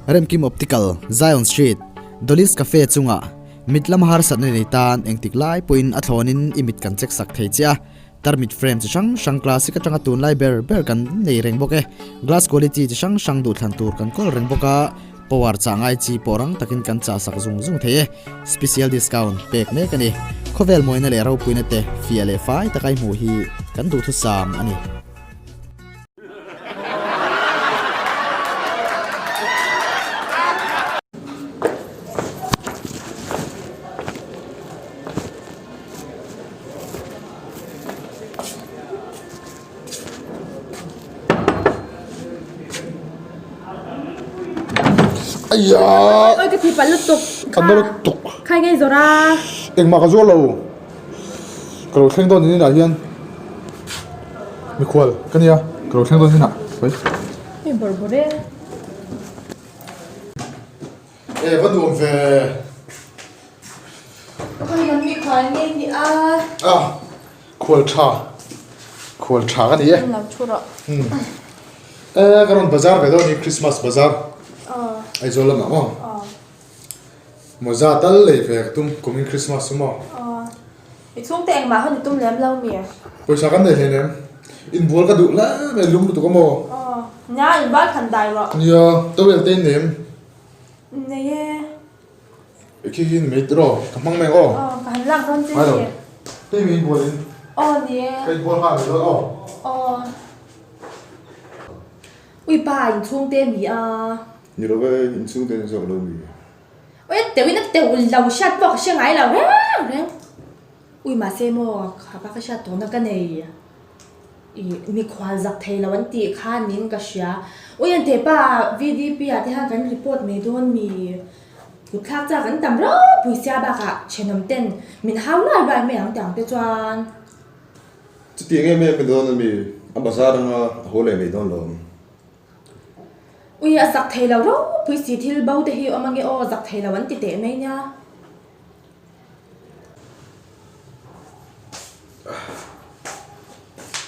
Remkim Optical, Zion Street, Dolly's Cafe chungah mit lama harsatna nei tan engtik lai pawhin a thlawnin i mit kan check sak thei che a. Tarmit frame chi hrang hrang classic atanga tunlai ber ber kan nei reng bawk e. Glass quality chi hrang hrang duhthlan tur kan kawl reng bawk a, power chah ngai chi pawh rang takin kan chah sak zung zung thei e. Special discount pek mek a ni. Khawvel mawina leh ropuina te fiah leh fai taka i hmuh hi kan duhthusam a ni. Oi ka ti palh lutuk Ka na lutuk. Khai ngei zawrh a. Engmah ka zuar lo. Ka lo thleng dawn inah hian mikhual ka nia ka lo thleng dawn inah oi. Hei bawrh bawrh e. E va nuam ve. Khawi lam mikhual nge ni a? A khual tha khual tha ka ni e. Lo thu rawh. E ka rawn bazar ve dawn ni Christmas bazar. Aizawl lamah maw? Mawza tal lei ve ka tum kumin Christmas chu maw? Aw. I chhungte engmah hawn i tum lem lo mi? Pawisa kan nei hleinem. Inbual ka duh hle mai lum lutuk a maw? Aw. Nia inbual than dai rawh. Nia, towel te in nem. Nei e. I khi hi ni mai tiraw? Ka hmang mai ang aw. Aw, ka han lak dawn che ni. Hei mi inbual in. Aw ni e. Ka inbual nghal mai dawn aw. Aw. Ui pa inchhungte mi a. Ni lo ve, inchhung te an zawk lo mi. Ui a teuhin a teuh lo hriat pawh ka hre ngai lo reng reng. Ui mahse maw khapa ka hriat tawhna ka nei i mikhual zak thei lo an tih khan in ka hria. Ui an teh pa VDP ah te khan kan report mai dawn mi kut thlak chak an tam ropui sia bakah thenawm ten min hau luai luai mai ang tih ang te chuan. Chutiang em em a dawn a mi, a bazar anga a haw leh mai dawn lo ang. Ui a zak thei lo ropui si thil bo te hi awm ange aw zak thei lo an ti teh mai nia.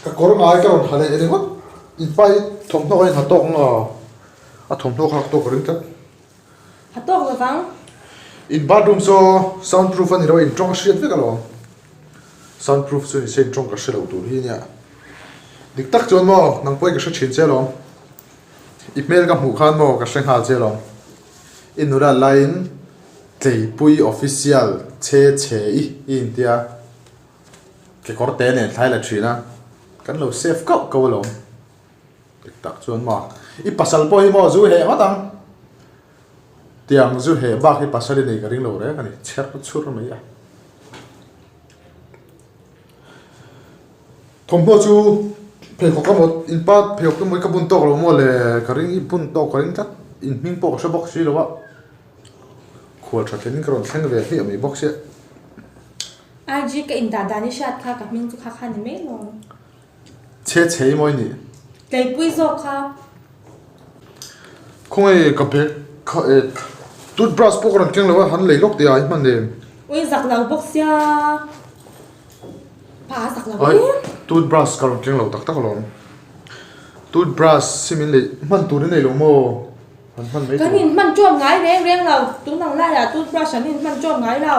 Ka kawr ngai ka rawn ha leh ringawt in pa hi thawmhnaw kha in ha tawk ang a, a thawmhnaw kha ka tawk ring tlat. Ha tawk lovang. In bathroom saw sound proof a ni lo a in tawng a hriat vek alawm. Sound proof chu ni se in tawng ka hre lo tur hi ania. Dik tak chuan maw nang pawhin ka hre thin che alawm. I hmel ka hmuh khan maw ka hre nghal che alawm. I nula laiin Tleipui official che che i i intia kekawr te nen thlai la thin a, kan lo save kauh kauh alawm. Dik tak chuan maw i pasal pawh hi maw zu heh ngawt ang. Tiang zu heh bak hi pasal i nei ka ring lo reng a ni, chher chhur mai a. Thawmhnaw chu pheikhawk emaw in pa pheikhawk emaw hi ka bun tawk lo maw le ka ring i bun tawk ka ring tlat in hming pawh ka hre bawk si lo a khual tha thlengin ka rawn thleng ve hliah mai bawk sia. IG ka indah dan i hriat kha ka hming chu kha kha ni mai lo. Chhe chhe i mawi nih. Tleipui zawk kha. Khawnge ka bag kha e toothbrush pawh ka rawn keng lo a han lei lawk teh a i hman em. Ui zak lo bawk sia. Pa a zak lo em. Toothbrush ka rawn keng lo tak tak alawm. Toothbrush hi min lei hman tur i nei lo maw? Han hman mai tur. Kan inhman ṭawm ngai reng reng lo. Tun ang laiah toothbrush an inhman ṭawm ngai lo.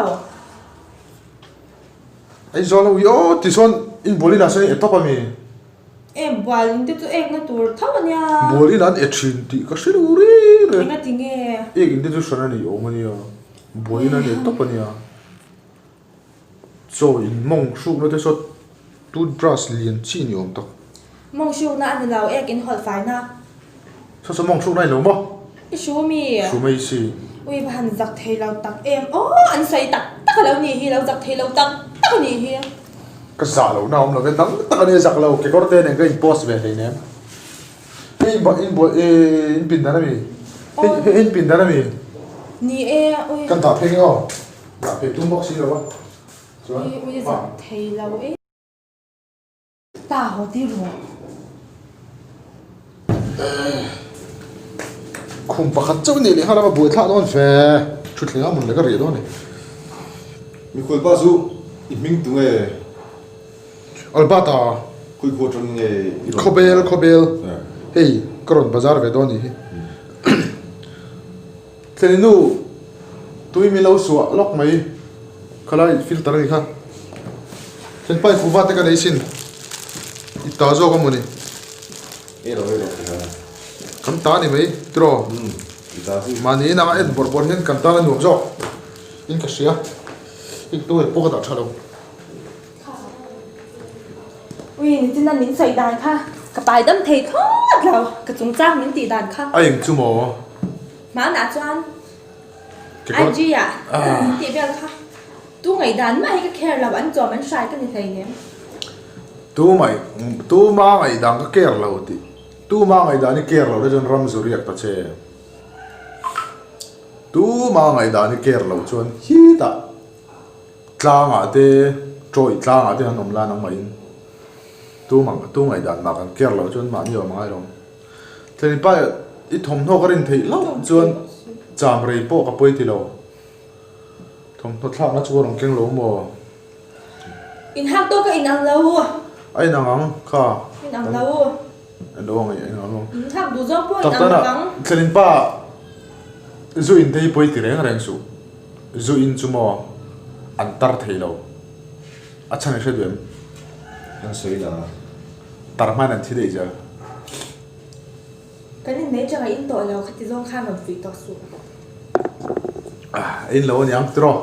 Aizawl ho hi aw tichuan in bual inah sawn in e tawp ami? Em bual in te chu ekna tur tho ania. Bual inah an e thin tih ka hre lo reng reng. Enga ti nge? Ek in te chu hran a ni awm ania. Bual inah an e tawp ania. Chaw in mawng hrukna te saw toothbrush lian chi ni awm tak. Mawng hrukna a ni lo, ek in hawlh faina. Saw saw mawng hrukna a ni lo maw? I hru mi? Hru mai si. Ui va han zak thei lo tak em aw an sawi tak tak a lo nih hi lo zak thei lo tak tak a nih hi. Ka zah loh na awm lo ve dang tak a nia zak lo kekawr te nen ka in post ve hleinem. Hei in in buai in pin dan a mi? Hei in pin dan a mi? Ni e ui. Kan dah phei nge aw. Dah phei tum bawk si lo a. Chuan. Ui ui zak thei lo e. Pa haw ti rawh. Khum pakhat chauh nih leh nghal a va buai thlah dawn ve. Thutthleng a mun leh ka rih dawn a ni. Mikhual pa chu i hming tu nge? Albert-a. Khawi khaw atang nge i rawn? Khawbel, Khawbel. Hei ka rawn bazar ve dawn nih hi. Thleni nu tui min lo suah lawk mai khalai filter a ni kha. Thlen pipe kuhva te ka nei sin i ta zawk a mawni. Kan ta ni mai tiraw mahni inang a en bawrh bawrh hian kan tan a nuam zawk in ka hria heng towel pawh ka dah tha lo. Ui nichina min sawi dan kha ka pai dam thei thlawt lo ka chungchang min tih dan kha. A eng chu maw? Hmanah chuan IG ah min tih vel kha tu ngaihdan mah hi ka care lo an chawm an hrai ka ni hleinem. Tu mai tuma ngaihdan ka care lo tih tuma ngaihdan i care lo te chuan ram zu riak ta che. Tuma ngaihdan i care lo chuan hitah Tlangah te, tawih tlangah te han awm la nangmahin tu tu ngaihdan mah kan care loh chuan mahni awm angai lo. Thlen pa i thawmhnaw ka rin theih loh chuan cham rei pawh ka pawi ti lo. Thawmhnaw thlakna chu ka rawn keng lo maw? Inhak tawk a inang lo. A inang ang kha. Inang lo. Lo ang inang ang lo. Inhak duh zawng pawh inang lo ang. Thlen pa zu in te hi pawi ti reng reng suh. Zu in chu maw an tar thei lo. A chhan i hre duh em? An sawi la. Tar hmain an thi daih zel. Kan innei chang a in tawh lo khati zawng khan rawn fuih tawh suh. A in lo aniang tiraw.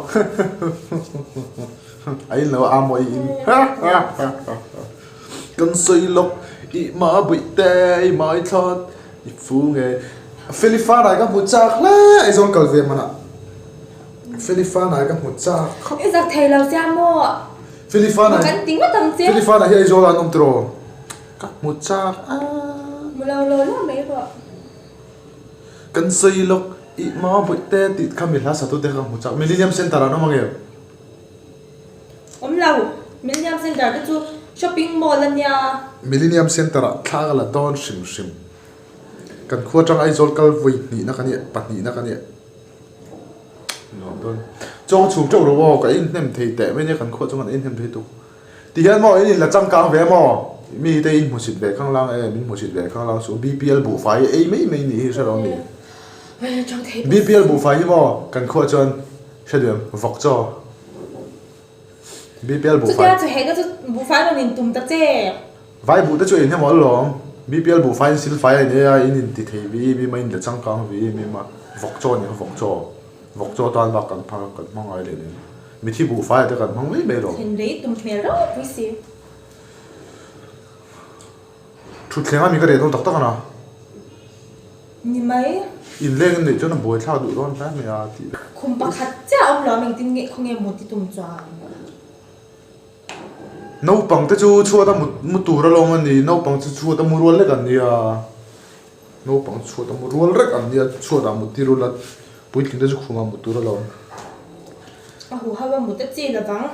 A in lo a maw i in. Kan sawi lawk i ma buih te i mai thlawt i fu nge. Feli fanai ka hmu chak hle Aizawl kal ve hmanah Feli fanai ka hmu chak khawp. I zak thei lo sia maw? Feli fanai Kan ti ngawt ang che. Feli fanai hi Aizawl ah an awm tiraw? Ka hmu chak a. Hmu lo lo lo mai rawh. Kan sawi lawk i ma buih te tih kha mi hla satu te kha ka hmu chak. Millennium Centre ah an awm ang em? Awm lo. Millennium Centre te chu shopping mall a nia. Millennium Centre ah thla ka la dawn hrim hrim. Kan khua atang Aizawl kal vawi hnihna ka nia, pahnihna ka nia. Nuam dawn. Chaw chhum teuh rawh aw, ka inhnem thei teh mai nia kan khua chuan kan inhnem thei tuk. Ti hian maw in inla changkang ve maw? Mi te in hmusit ve khanglang e, min hmusit ve khanglang suh. BPL buhfai hi ei mai mai nih hi hre lo mi. BPL buhfai hi maw kan khua chuan hre duh em? Vawk chaw. BPL buhfai. Chutia chu heina chu buhfai rawn in tum ta che. Vai buh te chu ei hnem awl lawm. BPL buhfai in silfai a in ei a, in in ti thei vi em em a, in la changkang vi em em a. Vawk chaw nih kha vawk chaw. Vawk chaw tan bak kan phang kan hmang ngai leh nen. Mithi buhfai ah te kan hmang mai mai lawm. Thlen rei tum hmel ropui si. Thutthleng a mi ka reh dawn tak tak a na. Ni mai. Inleng in neih chuan a buai thlak duh dawn hle mai a tih. Khum pakhat chiah a awm lo a mengtin nge khawnge mut i tum chuan. Naupang te chu chhuat a mut mu tur alawm a ni, naupang chu chhuat a mu rual lek an nia. Naupang chhuat a mu rual rek an nia, chhuat ah mut tir ula puitling te chu khum ah mut tur alawm. A huho a mut a chi lovang.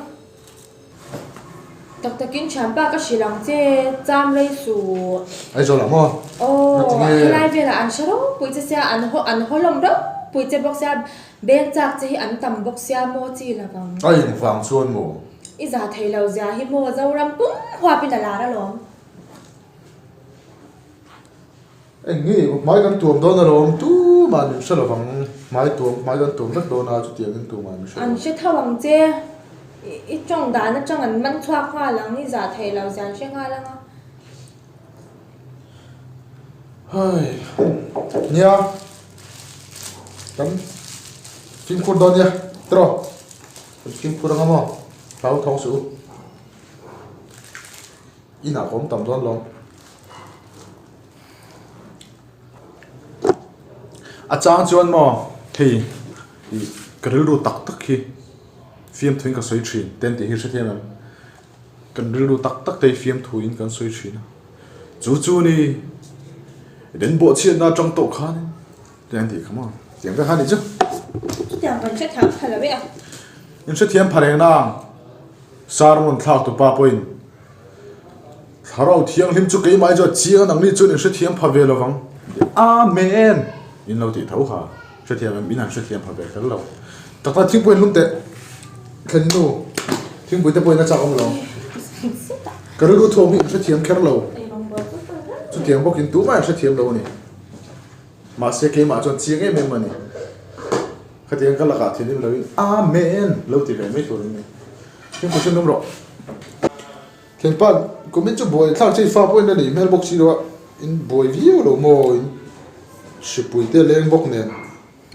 Tak takin thianpa ka hrilh ang che, cham rei suh. Aizawl ah maw? Aw, helai velah an hre ropui che sia, an haw an haw hlawm ropui che bawk sia, beng chak che hi an tam bawk sia maw chi lo vang. A engvang chuan maw? I za thei lo zia hi maw Zoram pum huapin a lar alawm. Eng nge hmai kan tuam dawn alawm tumah min hre lovang hmai tuam hmai kan tuam vek dawn a chutiangin tumah min hre lo. An hre tho ang che i tawng dan atang an man chhuak nghal ang i zah theih loh zia an hre nghal ang a. Hai nia kan fimkhur dawn nia tiraw kan fimkhur anga maw hlau thawng suh u. Inah ka awm tam dawn lo. A chang chuan maw hei ih ka rilru tak tak hi fiamthuin ka sawi thin te an tih hi hrethiam em? Kan rilru tak tak te hi fiamthuin kan sawi thin a, chu chu ni den bawhchhiatna atang tawh khanin te an tih kha maw tiang vek a nih chu. Chutiang kan hrethiam pha lo e a. In hrethiam pha reng nang. Sermon thlak tupa pawhin, Thlarau Thianghlim chu keimah hi chu a chiang a, nangni chuan in hrethiam pha ve lovang. Amen! In lo tih tho kha hrethiam em? In han hrethiam pha ve kher lo. Tak tak thingpui an lum teh. Thlen nu, thingpui te pawhin a chak awm lo. Ka rilru thuam hi in hrethiam kher lo. Chutiang bawkin tumah in hrethiam lo a ni. Mahse keimah chuan chiang em em a ni. Khatiang ka lakah thinrim loin Amen lo ti ve mai tur an ni. Thingpui chu num rawh. Thianpa, kumin chu buai thlak che i fa pawhin a nei hmel bawk si lo a, in buai viau lo maw in hripui te leng bawk nen.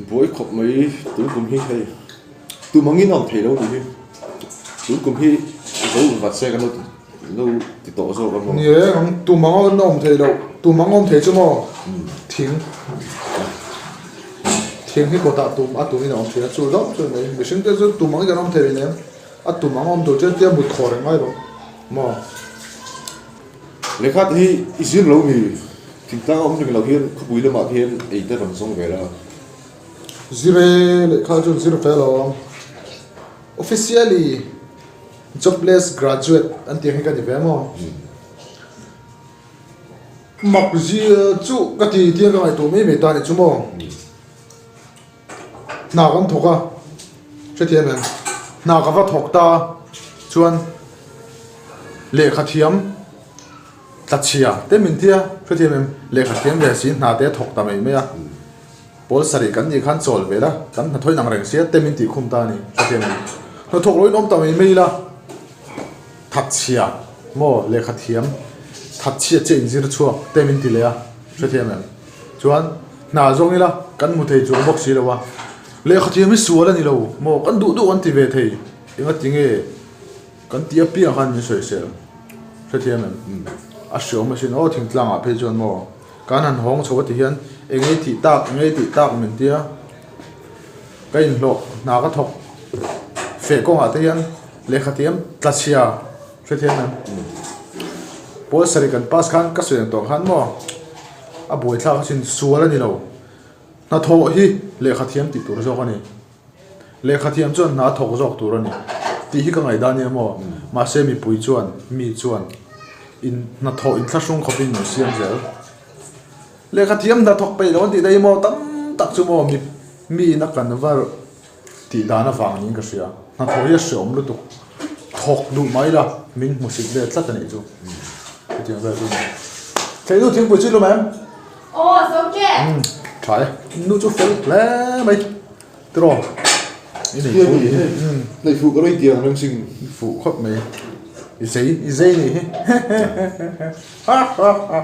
Buai khawp mai tun kum hi hei tum angin a awm thei lo nih hi, tun kum hi zo vat se kan lo lo ti tawh zawk a maw. Ni reng ang, tum ang a awm thei lo, tum ang a awm thei chu maw thing thing hi kawtah tum a tumin a awm thin a, chu zawng chu ni mai, mihring te chu tum angin kan awm thei reng em, a tum ang a awm tur chuan tia mut khawh reng ngai lo maw. Lehkha te hi i zir lo mi thingtlang a awm reng lo hian khawpui lamah te hian ei te rawn zawng ve la. Zir e, lehkha chuan zir ve lo ang. Officially jobless graduate an tih ang hi ka ni ve maw? Mak zia chu ka ti tiang ka ngaihtuah mai mai ta a nih chu maw? Hna kan thawk a, hrethiam em? Hna ka va thawk ta chuan lehkha thiam tla chhia te min tia, hrethiam em? Lehkha thiam ve si hna te a thawk ta mai mai a, pawl sarih kan nih khan chawl ve la, kan hnathawih nang reng sia te min tih khum ta a ni, hrethiam em? Hnathawk loin awm ta mai mai ila. Thatchhia maw lehkha thiam thatchhia chiah inzir chhuak te min ti leh a, hrethiam em? Chuan hna zawng ila kan hmu thei chuang bawk si lo a, lehkha thiam hi sual a ni lo maw kan duh duh kan ti ve thei, enga ti nge kan tih apiang khan min sawisel, hrethiam em? A hriawm asin aw thingtlang ah phei chuan maw kan han hawng chho a ti hian eng ei tih tak eng ei tih tak min tia ka inhlawh hna ka thawk feh kawngah te hian Lehkha thiam tla chhia hrethiam em? Pawl sarih kan pass khan ka sawi ang tawh khan maw a buaithlak a chin sual a ni lo. Hnathawh hi lehkha thiam tih tur zawk a ni. Lehkha thiam chuan hna a thawk zawk tur a ni tih hi ka ngaihdan ania maw. Mahse mipui chuan mi chuan in hnathawh inthlahrung khawpin min siam zel. Lehkha thiam hnathawk peih lo an tih daih maw tam tak chu maw mi miin a kan var Tih dan avang niin ka hria. Hnathawh hi a hreawm lutuk. Thawk duh mai la, min hmu sit vel tlat a nih chu. Hetiang vel chu a ni. Thei nu thingpui chu i lum em? Aw, zo che! Umm, tha e. Nu chu fel hle mai. Tiraw? I nei fuh nih hi. Umm, nei fuh ka lo inti ang reng sin. I fuh khawp mai. I zei, i zei nih hi. Ha ha ha.